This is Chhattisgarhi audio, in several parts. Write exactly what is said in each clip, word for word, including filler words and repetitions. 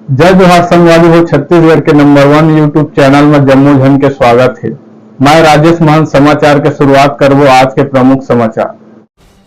जय जोहार संगवारी हो, छत्तीसगढ़ के नंबर वन YouTube चैनल में जम्मो झन के स्वागत हे। मैं राजेश महंत। समाचार के शुरुआत करबो आज के प्रमुख समाचार।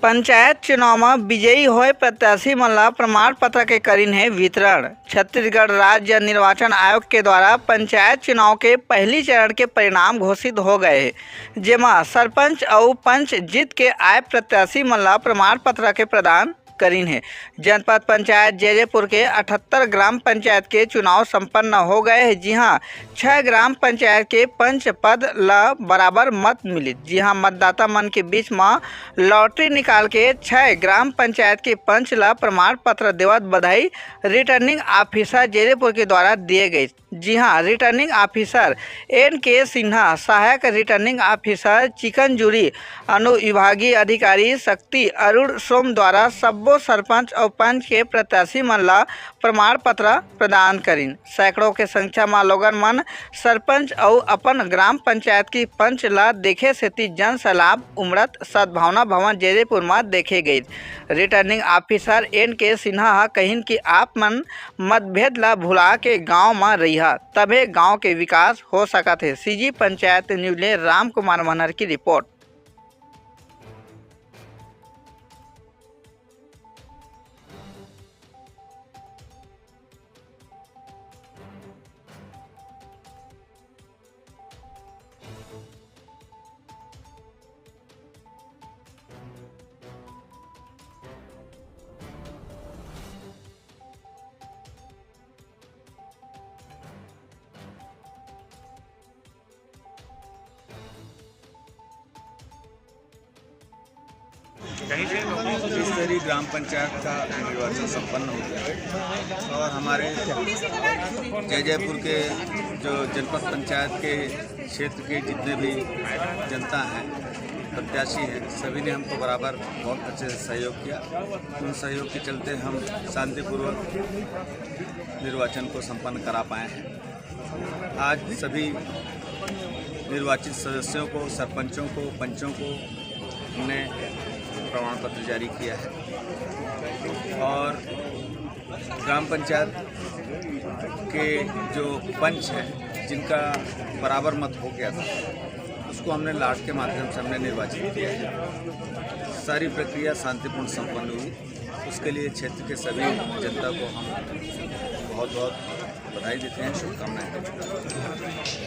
पंचायत चुनाव में विजयी होए प्रत्याशी मन ला प्रमाण पत्र के करिन हे वितरण। छत्तीसगढ़ राज्य निर्वाचन आयोग के द्वारा पंचायत चुनाव के पहली चरण के परिणाम घोषित हो गए हे, जेमा सरपंच अउ पंच जीत के आए प्रत्याशी मन ला प्रमाण पत्र के प्रदान करिन हे। जनपद पंचायत जैजेपुर के अठहत्तर ग्राम पंचायत के चुनाव संपन्न हो गए हे, जिहां छह ग्राम पंचायत के पंच पद ल बराबर मत मिलिस, जिहां मतदाता मन के बीच म लॉटरी निकाल के छह ग्राम पंचायत के पंच ल प्रमाण पत्र देवत बधाई रिटर्निंग ऑफिसर जैजेपुर के द्वारा दिए गए। जिहां रिटर्निंग ऑफिसर एन के सिन्हा, सहायक रिटर्निंग ऑफिसर चिकनजूरी, अनुविभागीय अधिकारी शक्ति अरुण सोम द्वारा सब्बो सरपंच अउ पंच के प्रत्याशी मन ला प्रमाण पत्र प्रदान करिन। सैकड़ों के संख्या म लोगन मन सरपंच अउ अपन ग्राम पंचायत की पंच ला देखे सेती जन सैलाब उमड़त सद्भावना भवन जैजेपुर म देखे गई। रिटर्निंग ऑफिसर एन के सिन्हा ह कहिन कि आप मन मतभेद ला भुला के गांव म रहिहा, तभे गांव के विकास हो सकत हे। सीजी पंचायत न्यूज ले राम कुमार मनहर की रिपोर्ट। छत्तीसगढ़ी ग्राम पंचायत का निर्वाचन संपन्न हो गया है और हमारे जैजेपुर के जो जनपद पंचायत के क्षेत्र के जितने भी जनता हैं, प्रत्याशी हैं, सभी ने हमको बराबर बहुत अच्छे से सहयोग किया। उन सहयोग के चलते हम शांतिपूर्वक निर्वाचन को संपन्न करा पाए हैं। आज सभी निर्वाचित सदस्यों को, सरपंचों को, पंचों को हमने प्रमाण पत्र जारी किया है और ग्राम पंचायत के जो पंच हैं, जिनका बराबर मत हो गया था, उसको हमने लाट के माध्यम से हमने निर्वाचित किया है। सारी प्रक्रिया शांतिपूर्ण संपन्न हुई। उसके लिए क्षेत्र के सभी जनता को हम बहुत बहुत बधाई देते हैं, शुभकामनाएं देते हैं।